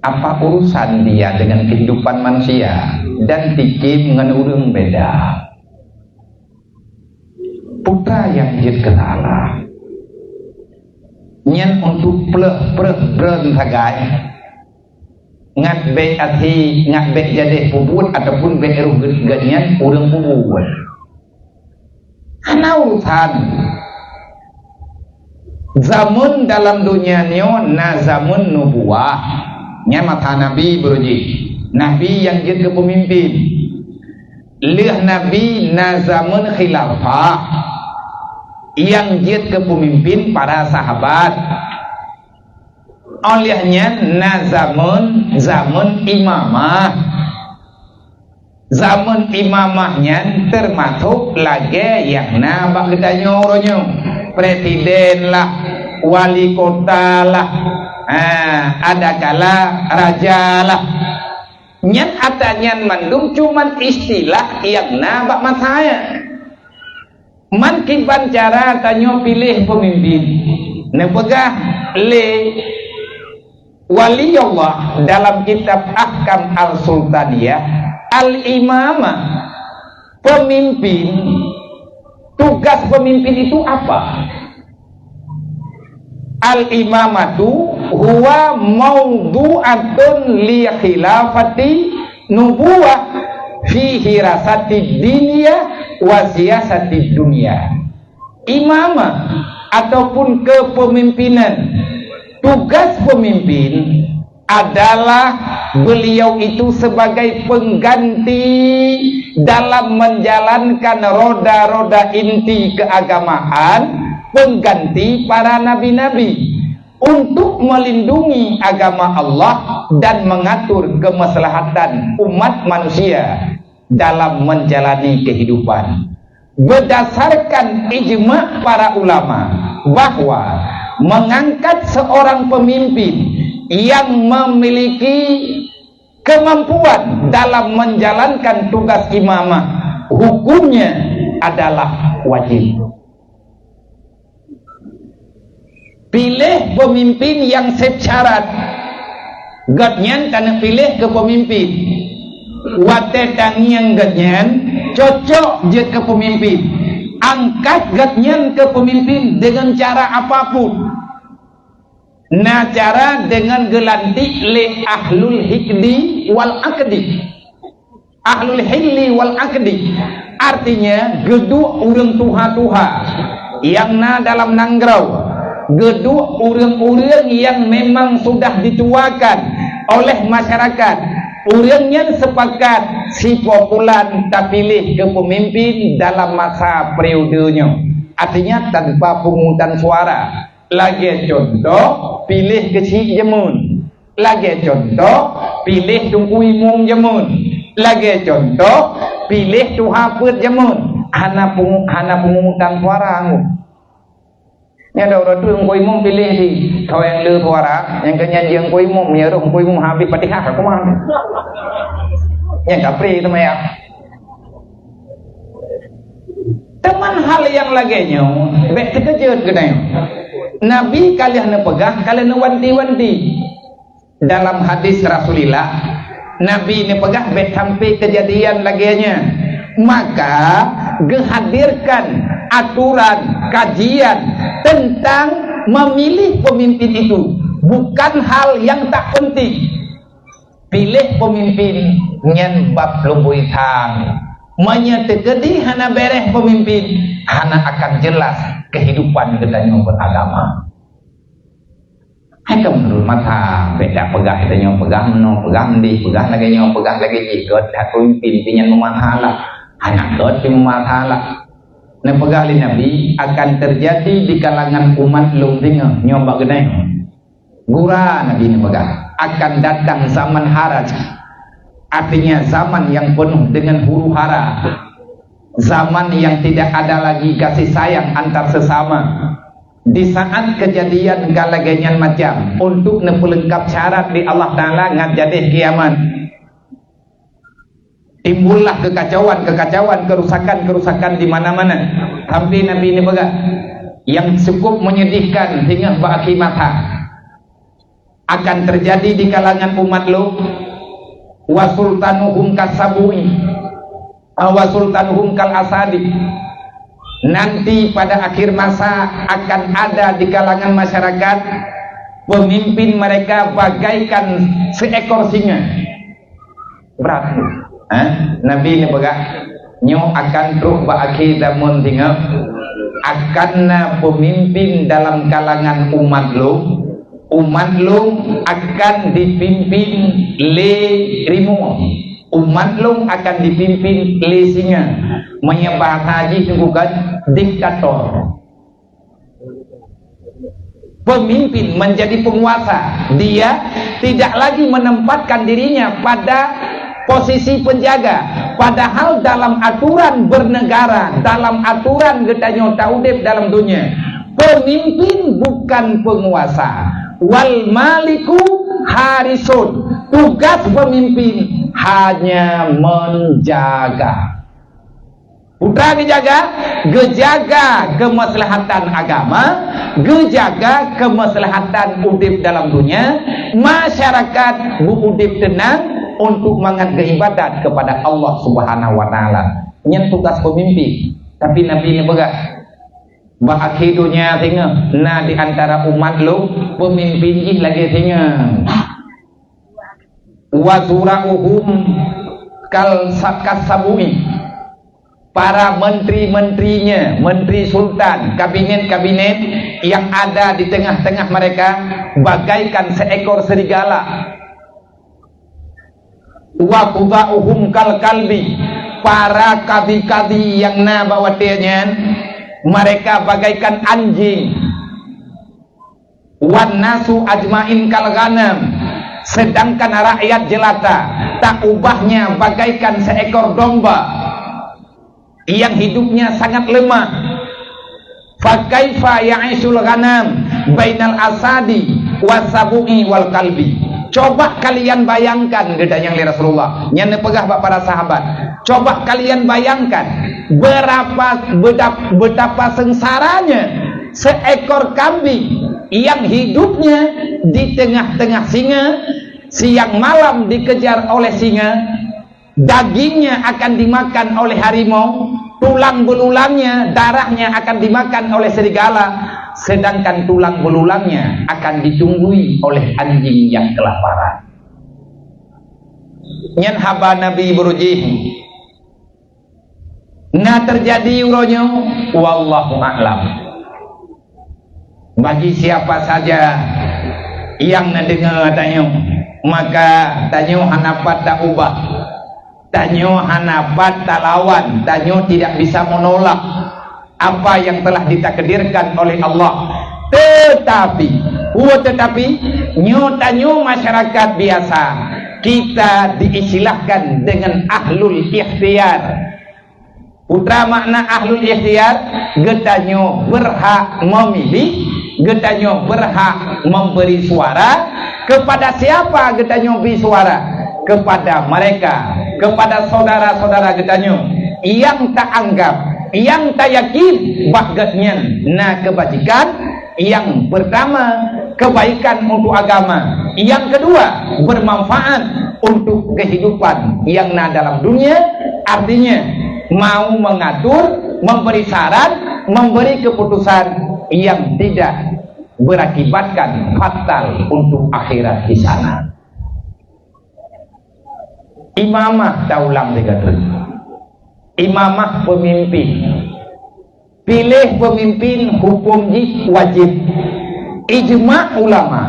Apa urusan dia dengan kehidupan manusia? Dan tikim ngon ureuëng beda. Peue nyang jeuet keu salah. Nyan untuk pleueh-pleueh breuen sagai. Ngat bék até, ngat bék jadeh peubuet ataupun bék roh gét-gét nyan ureuëng peubuet. Hana urusan. Zaman dalam donya nyoe na zaman nubuwah. Nyan masa Nabi beurujih. Nabi nyang jeuet keu peumimpin. Lheueh Nabi na zaman khilafah. Nyang jeuet keu peumimpin para sahabat. Óh lheueh nyan na zaman, zaman imamah. Zaman imamah nyan teumasok lagée nyang na bak geutanyoe uroe nyoe. Presiden lah, wali kota lah, ha, adakala raja lah. Nyan ata nyan mandum cuman istilah nyang na bak masa nyan. Man kiban cara tanyoe piléh peumimpin. Neupeugah lé Wali Allah dalam kitab Ahkam Al-Sultaniyah, al-imamah, peumimpin, Tugas pemimpin itu apa? Al-imamatu huwa maudu'atun li khilafati nubuwah fi hirasati dunya wa siyasati dunya. Imamah ataupun kepemimpinan, tugas pemimpin adalah beliau itu sebagai pengganti dalam menjalankan roda-roda inti keagamaan, pengganti para nabi-nabi untuk melindungi agama Allah dan mengatur kemaslahatan umat manusia dalam menjalani kehidupan. Berdasarkan ijma para ulama bahwa mengangkat seorang pemimpin yang memiliki kemampuan dalam menjalankan tugas imamah, hukumnya adalah wajib. Piléh peumimpén nyang sép syarat. Gobnyan taneuk piléh keu peumimpén. Watée tangieng gobnyan cocok jeuet keu peumimpén, angkat gobnyan keu peumimpén deungon cara apapun. Na cara deungon geulantik lé ahlul hikdi wal akdi. Ahlul hilli wal aqdi, artinya geuduek ureuëng tuha-tuha nyang na dalam nanggroe, geuduek ureuëng-ureuëng nyang memang sudah dituakan oleh masyarakat. Ureuëng nyan sepakat si po pulan tapiléh keu peumimpin dalam masa periode nyoe, artinya tanpa pungutan suara. Lagée contoh, piléh keuchik jameun. Lagée contoh, piléh teungku imum jameun. Lagée contoh, piléh tuha peuet jameun. Hana pungu-, hana pungutan suara ngum. Nyan dak uroe teungku imum piléh di kaweng le suara, nyang keu nyan jeuet teungku imum, meunyoe teungku imum habéh Fatihah, aku mah. Nyang kapré teuma ya. Teuma hal nyang lagée nyoe bék teukeujot geutanyoe. Nabi ka lheueh neupeugah, ka lheueh neuwanti-wanti. Dalam hadis Rasulillah, Nabi neupeugah bék sampai keujadian lagée nyan. Maka geuhadirkan aturan kajian tentang memilih pemimpin itu bukan hal nyang tak penting. Piléh peumimpén nyan bab lumboi tham. Meunyoe teukeudi hana béréh peumimpén, hana akan jeulaih keuhidupan geutanyoe beuragama. Hai ka meunurot mata, beda peugah geutanyoe peugah meunoe, peugah meudeh, peugah lagée nyoe, peugah lagée jih, gét that peumimpén, pih nyan meumasalah. Hana gét pih meumasalah. Neupeugah lé Nabi, akan teujadi di kalangan umat lôn singoh nyoe bak geutanyoe. Gura Nabi neupeugah, akan datang zaman haraj, artinya zaman yang penuh dengan huru-hara, zaman yang tidak ada lagi kasih sayang antar sesama. Di saat kejadian ka lagée nyan macam, untuk neupeulengkap syarat di Allah Taala ngat jadeh kiamat. Timbullah kekacauan-kekacauan, kerusakan-kerusakan di mana-mana. Sampai Nabi neupeugah, yang cukup menyedihkan singoh bak akhé masa akan terjadi di kalangan umat lôn, wa sultanuhum kasabui, wa sultanuhum kal asadi. Nanti pada akhir masa akan ada di kalangan masyarakat pemimpin mereka bagaikan seekor singa. Brat. Eh? Nabi neupeugah, nyoe akan trok bak akhé zaman singoh, akan na peumimpin dalam kalangan umat lôn, umat lôn akan dipimpin lé rimueng, umat lôn akan dipimpin lé singa. Meunyoe bahasa jih nyoe kan diktator. Pemimpin menjadi penguasa, dia tidak lagi menempatkan dirinya pada posisi penjaga. Padahal dalam aturan bernegara, dalam aturan geutanyoe taudeb dalam dunia, pemimpin bukan penguasa. Wal maliku harisun. Tugas pemimpin hanya menjaga. Putra geujaga, geujaga kemaslahatan agama, geujaga kemaslahatan udeb dalam dunia, masyarakat beuudeb teunang untuk mangat geuibadat kepada Allah Subhanahu wa Taala. Nyan tugas pemimpin. Tapi Nabi neupeugah, bak akhé donya singoh na di antara umat lôn peumimpin jih lagée singoh. "Wa zura'uhum kal sa-, kassabu'i." Para menteri-menterinya, menteri sultan, kabinet-kabinet yang ada di tengah-tengah mereka bagaikan seekor serigala. "Wa qudha'uhum kal kalbi." Para kadi-kadi yang na bak watée nyan, mereka bagaikan anjing. "Wan nasu ajmain kal ghanam." Sedangkan rakyat jelata, tak ubahnya bagaikan seekor domba yang hidupnya sangat lemah. "Fa kaifa ya'isyul ghanam bainal asadi wasabu'i wal kalbi?" Coba kalian bayangkan, geutanyong lé Rasulullah, nyan neupeugah bak para sahabat, coba kalian bayangkan berapa, bedap-, betapa sengsaranya seekor kambing yang hidupnya di tengah-tengah singa, siang malam dikejar oleh singa, dagingnya akan dimakan oleh harimau, tulang belulangnya, darahnya akan dimakan oleh serigala, sedangkan tulang belulangnya akan ditunggui oleh anjing yang kelaparan. Nyan haba Nabi beurujih. Na teujadi uroe nyoe, wallahu a'lam. Bagi siapa saja nyang neudeungoe tanyoe, maka tanyoe hana pat taubah. Tanyoe hana pat talawan, tanyoe tidak bisa menolak apa yang telah ditakdirkan oleh Allah. Tetapi, oh tetapi, nyoe tanyoe masyarakat biasa, kita diistilahkan dengan ahlul ikhtiar. Peue makna ahlul ikhtiar? Geutanyoe berhak memilih, geutanyoe berhak memberi suara. Kepada siapa geutanyoe bri suara? Kepada mereka, kepada saudara-saudara geutanyoe nyang taanggap, nyang tayakin bak gobnyan na keubajikan, yang pertama, kebaikan untuk agama. Yang kedua, bermanfaat untuk kehidupan yang na dalam dunia. Artinya, mau mengatur, memberi saran, memberi keputusan yang tidak berakibatkan fatal untuk akhirat di sana. Imamah taulang lé gata. Imamah peumimpin. Piléh peumimpin huköm jih wajéb. Ijma ulama,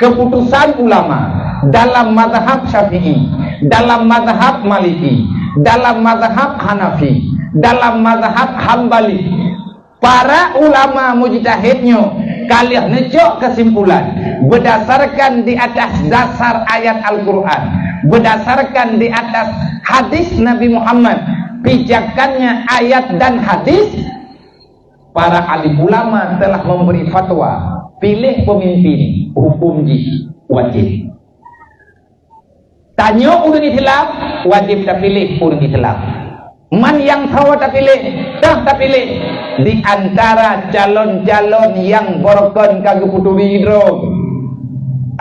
keputusan ulama dalam mazhab Syafi'i, dalam mazhab Maliki, dalam mazhab Hanafi, dalam mazhab Hambali. Para ulama mujtahid nyoe ka lheueh neucok keusimpulan beudasarkan di atas dasar ayat Al-Qur'an, beudasarkan di atas hadis Nabi Muhammad, pijakannya ayat dan hadis, para alim ulama telah memberi fatwa, piléh peumimpin huköm jih wajéb. Tanyoe ureuëng Islam, wajéb tapiléh ureuëng Islam. Man nyang soe tapiléh, toh tapiléh di antara calon-calon nyang beurukon ka geupeuturi droe.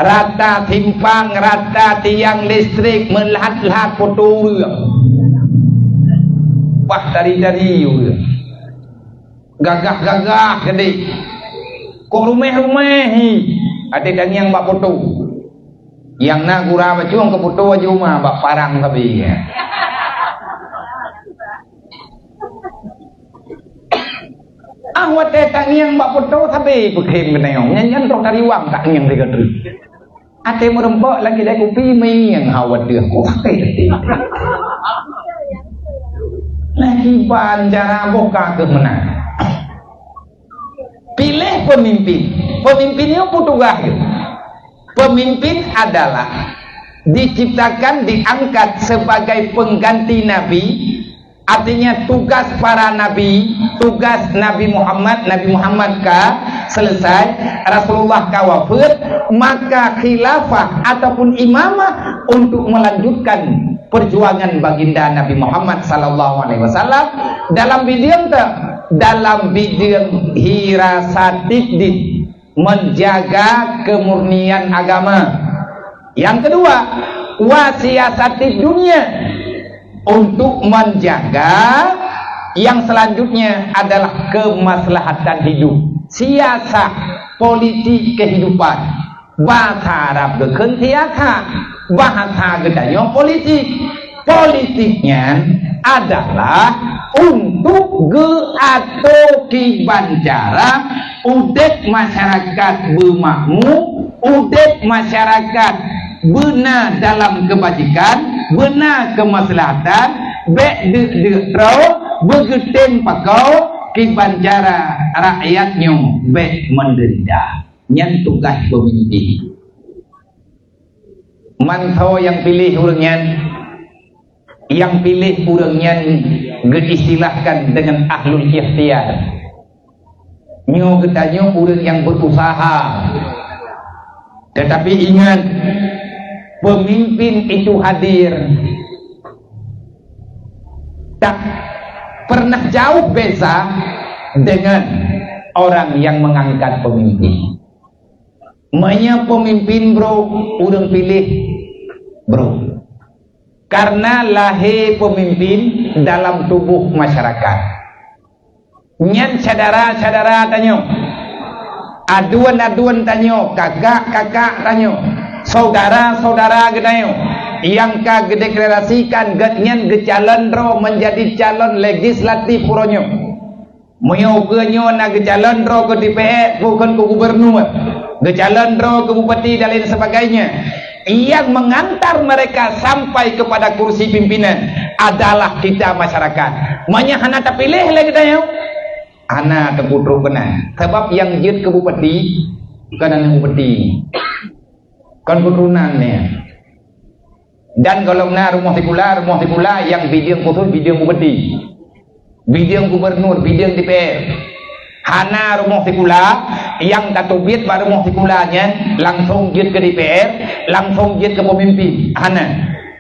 Rata simpang, rata tiang listrik, meulat-lat poto ureuëng. Pah tari-tari ureuëng. Gagah-gagah keudeh. Kok rumeh-rumeh hi. Até tangieng bak poto. Nyang na gura bacueng keu poto laju uma bak parang sabe. Ah, watée tangieng bak poto sabe peukhém keuneuk. Nyan, nyan troh tariwang tangieng sigoe treuk. Até meureumpok lagée kupi meuieng hawa deuh ku sakét até. Nah, kiban cara boh ka keuh meunan. Piléh peumimpin. Peumimpin nyoe peue tugaih nyoe? Peumimpin adalah diciptakan, diangkat sebagai pengganti nabi. Artinya, tugas para nabi, tugas Nabi Muhammad, Nabi Muhammad ka selesai, Rasulullah ka wafeuet, maka khilafah ataupun imamah untuk melanjutkan perjuangan baginda Nabi Muhammad sallallahu alaihi wasallam dalam bidang te-, dalam bidang hirasatiddin. Menjaga kemurnian agama. Yang kedua, wasiasati dunia, untuk menjaga Yang selanjutnya adalah kemaslahatan hidup. Siasah, politik kehidupan. Bahasa Arab geukheun siasah, bahasa geutanyoe politik. Politik nyan adalah untuk geuatoe kiban cara udeb masyarakat beumakmu, udeb masyarakat beuna dalam kebajikan, beuna kemaslahatan, bék deuk-deuk droe, beugeutem pakoe, kiban cara rakyat nyoe bék menderita. Nyan tugaih peumimpin. Manso nyang piléh ureuëng nyan, nyang piléh ureuëng nyan geuistilahkan deungon ahlul ikhtiar. Nyoe geutanyoe ureuëng nyang berusaha. Tetapi ingat, pemimpin itu hadir tak pernah jauh beza dengan orang yang mengangkat pemimpin. Meunyoe peumimpin brok, ureuëng piléh brok. Karena lahé peumimpin dalam tuboh masyarakat. Nyan syedara-syedara tanyoe, aduen-aduen tanyoe, kakak-kakak tanyoe, saudara-saudara geutanyoe nyang ka geudeklarasikan geuhnyan geucalon droe menjadi calon legislatif uroe nyoe. Meunyoe ukeue nyoe na geucalon droe keu D P R, bukan keu gubernur, geucalon droe keu bupati dan lain sebagainya, yang mengantar mereka sampai kepada kursi pimpinan adalah kita masyarakat. Meunyoe hana tapiléh lé geutanyoe, hana teuputrok keunan. Sabab nyang jeuet keu bupati, bukan aneuk bupati. Kon keuturonan nyan. Dan gohlom na rumoh sikula, rumoh sikula nyang bideueng khusos bideueng bupati. Bideueng gubernur, bideueng D P R. Hana rumoh sikula nyang tateubiet bak rumoh sikula nyan langsong jeuet keu D P R, langsong jeuet keu peumimpin. Hana.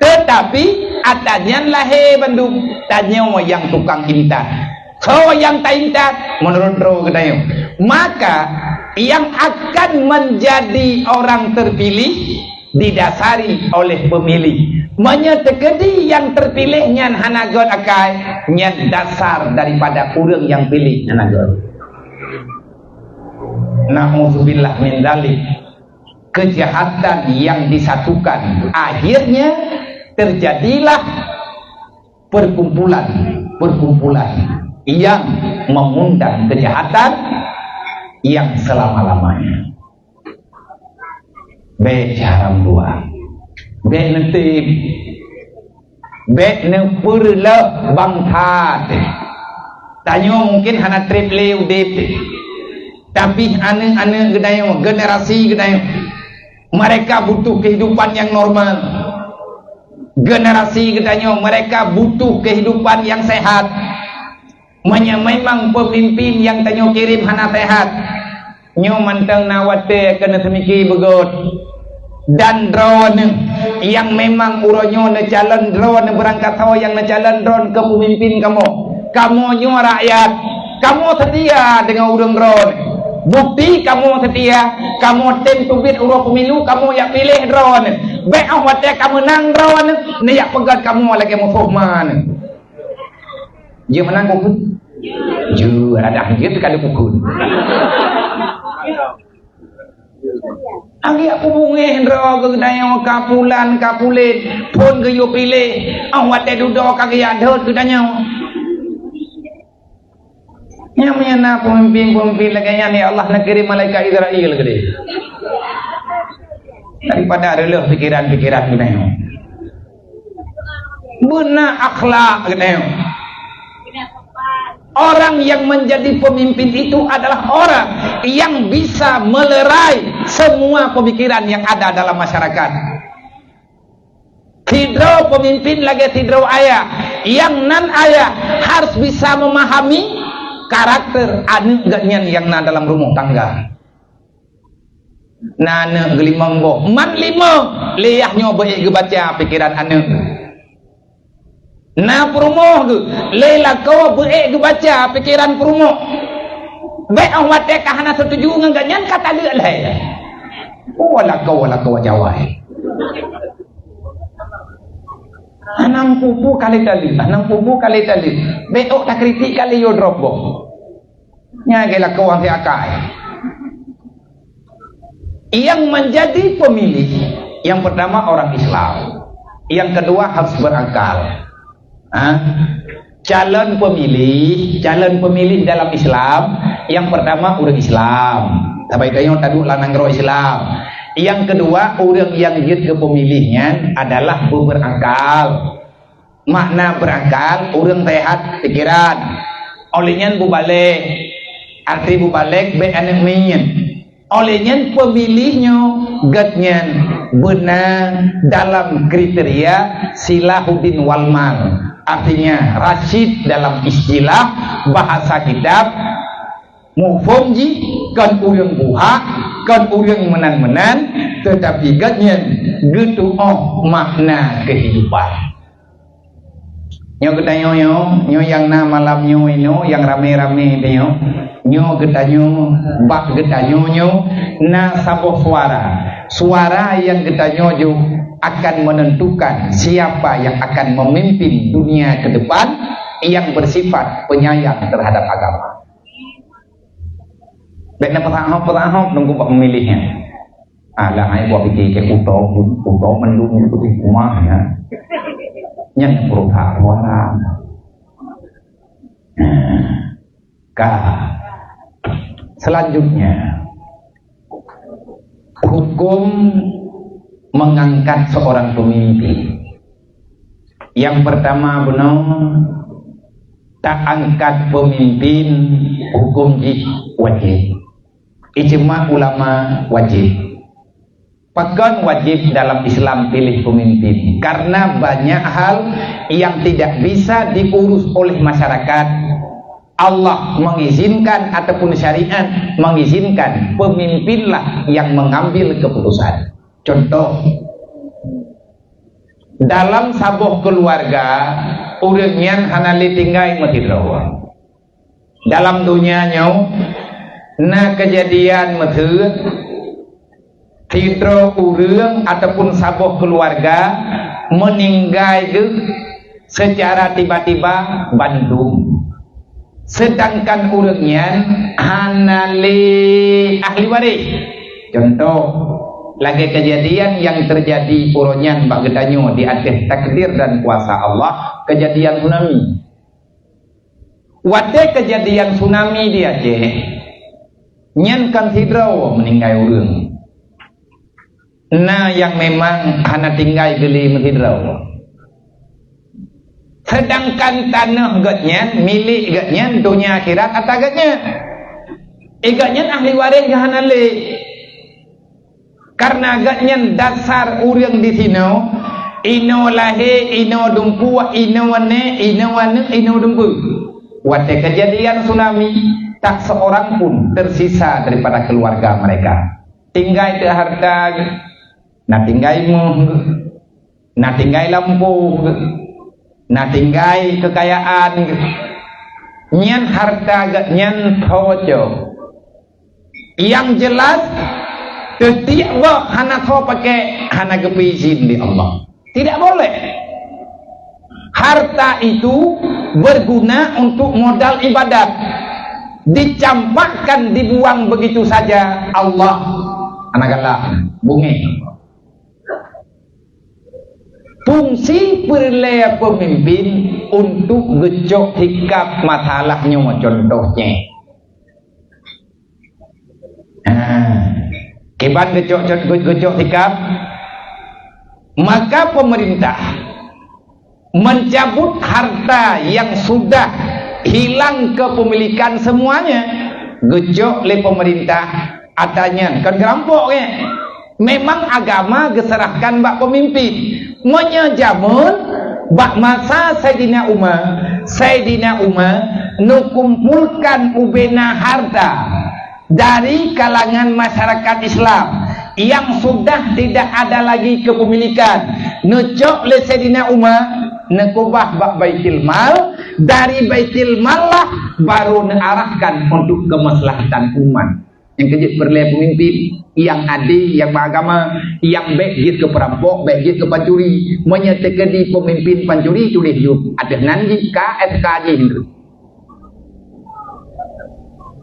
Tetapi ata nyan lahé bandum, tanyoe nyang tukang intat. Soe nyang taintat? Meunurot droe geutanyoe. Maka, yang akan menjadi orang terpilih didasari oleh pemilih. Meunyoe teukeudi nyang terpilih nyan hana göt akai, nyan dasar daripada ureuëng nyang piléh hana göt. Na'udzubillah min dzalik. Kejahatan yang disatukan, akhirnya terjadilah perkumpulan-perkumpulan yang mengundang kejahatan yang selama-lamanya. Bék haram dua. Bék neutem. Bék neupeureuloh bansa teuh. Tanyoe mungkin hana treb lé udeb teuh. Tapi aneuk-aneuk geutanyoe, generasi geutanyoe, mereka butuh kehidupan yang normal. Generasi geutanyoe, mereka butuh kehidupan yang sehat. Meunyoe memang pemimpin nyang tanyoe kirém hana sehat, nyoe mantong na watée keuneuk seumiki beugöt. Dan droeneuh nyang memang uroe nyoe neucalon droe, neubeurangkat ho nyang neucalon droe keu pemimpin kamoe. Kamoe nyoe rakyat, kamoe seutia deungon ureuëng droe. Bukti kamoe seutia, kamoe tem teubiet uroe pemilu, kamoe jak piléh droe. Bék óh watée ka meunang droe, neujak peugöt kamoe lagée musoh ma. Jeuet meunan kukun? Jeuet, adak jeuet ka lheueh kukun. Agiak kubungéh droe geutanyoe ka pulan ka pulen, phon geuyue piléh, óh watée dudoe ka geujak dot geutanyoe. Nyang meunyoe na peumimpin-peumimpin lagée nyan, ya Allah, neukirém malaikat Israel keudeh. Daripada reuloh pikiran-pikiran geutanyoe. Beuna akhlak geutanyoe. Orang yang menjadi pemimpin itu adalah orang yang bisa melerai semua pemikiran yang ada dalam masyarakat. Sidroe pemimpin lagée sidroe ayah. Nyang nan ayah harus bisa memahami karakter aneuk geuh nyan nyang na dalam rumoh tangga. Na aneuk geulimong boh, man limong, lé yah nyoe beuék geubaca pikeran aneuk. Na peurumoh geuh, lé lakoe beuék geubaca pikeran peurumoh. Bék óh watée ka hana seutuju ngon geuhnyan ka taleuek lhée. Oh, lakoe, lakoe Jawa, eh. Hana meupupu kali tali, hana meupupu kali tali. Bék ôk takritik kali yo drop boh. Nyan geuh lakoe si akai. Yang menjadi pemilih, yang pertama orang Islam. Yang kedua harus berakal. Ha? Calon pemilih, calon pemilih dalam Islam, yang pertama ureuëng Islam. Sabai tanyoe taduek lam nanggroe Islam. Yang kedua, ureuëng nyang jeuet keu pemilih nyan adalah berakal. Makna berakal, ureuëng sehat pikiran. Oleh nyan bubalek, arti bubalek bék aneuëk miet. Oleh nyan pemilih nyoe geuhnyan beuna dalam kriteria silahuddin wal mal. Artinya rasyid dalam istilah bahasa kitab, muphom jih kon ureuëng buhak, kon ureuëng meunan-meunan, tetapi geuhnyan geutuoh makna kehidupan. Nyoe geutanyoe nyoe, nyoe nyang na malam nyoe inoe, nyang ramé-ramé tanyoe. Nyoe geutanyoe, bak geutanyoe nyoe na saboh suara. Suara nyang geutanyoe jok akan menentukan siapa yang akan memimpin dunia ke depan yang bersifat penyayang terhadap agama. Bék na peusahop-peusahop nunggu bak pemilih nyan. Alah, hai buah pike ke uto, uto mandum itu di rumah ya. Nyan perusahaan orang. Nah, ka. Selanjutnya, hukum mengangkat seorang pemimpin. Yang pertama, bunoe, tak angkat pemimpin hukum jih wajib. Ijma ulama wajib. Pakon wajib dalam Islam pilih pemimpin? Karena banyak hal yang tidak bisa diurus oleh masyarakat. Allah mengizinkan ataupun syariat mengizinkan pemimpinlah yang mengambil keputusan. Contoh, dalam saboh keluarga, ureuëng nyan hana lé tinggai meusidroe. Dalam dunia nyoe na kejadian meuseuet, sidroe ureuëng ataupun saboh keluarga meuninggai geuh secara tiba-tiba bandum. Sedangkan ureuëng nyan hana lé ahli waréh. Contoh, lagée kejadian nyang teujadi uroe nyan bak geutanyoe di ateueh takdir dan kuasa Allah, kejadian tsunami. Watée kejadian tsunami di Aceh, nyan kan sidroe meuninggai ureuëng. Na nyang memang hana tinggai geuli meusidroe. Sedangkan tanoh geuhnyan, milék geuhnyan, donya akhirat ata geuhnyan. Eh, geuhnyan ahli waréh geuh hana lé. Karena geuhnyan dasar ureuëng di sinoe, inoe lahé, inoe dumpeue, inoe aneuk, inoe aneuk, inoe dumpeue. Watée kejadian tsunami, tak seorang pun tersisa daripada keluarga mereka. Tinggai teuk hareuta geuh, na tinggai méuh geuh, na tinggai lampôh geuh, na tinggai keukayaan geuh. Nyan hareuta geuhnyan tho cok. Nyang jeulaih, teutiek boh hana tho paké, hana geupeuizin lé Allah. Tidak boleh. Harta itu berguna untuk modal ibadat. Dicampakkan, dibuang begitu saja, Allah hana galak, beungéh. Fungsi peureulée peumimpin untuk geucok sikab masalah nyoe, contoh jih. Ha, kiban geucok, geucok sikab, maka pemerintah mencabut harta yang sudah hilang kepemilikan semuanya. Geucok lé pemerintah, ata nyan kon geurampok, eh. Memang agama geuserahkan bak pemimpin. Meunyoe jameun bak masa Saidina Umar, Saidina Umar neukumpulkan ubena harta dari kalangan masyarakat Islam yang sudah tidak ada lagi kepemilikan. Neucok lé Saidina Umar, neukubah bak Baitul Mal, dari Baitul Mal lah baru neuarahkan untuk kemaslahatan umat. Nyang keujeuet peureulée peumimpin nyang adé, nyang meuagama, nyang bék jeuet keu peurampok, bék jeuet keu pancuri. Meunyoe teukeudi peumimpin pancuri, tuléh jeuet ateueh nan jih, ka M K jih.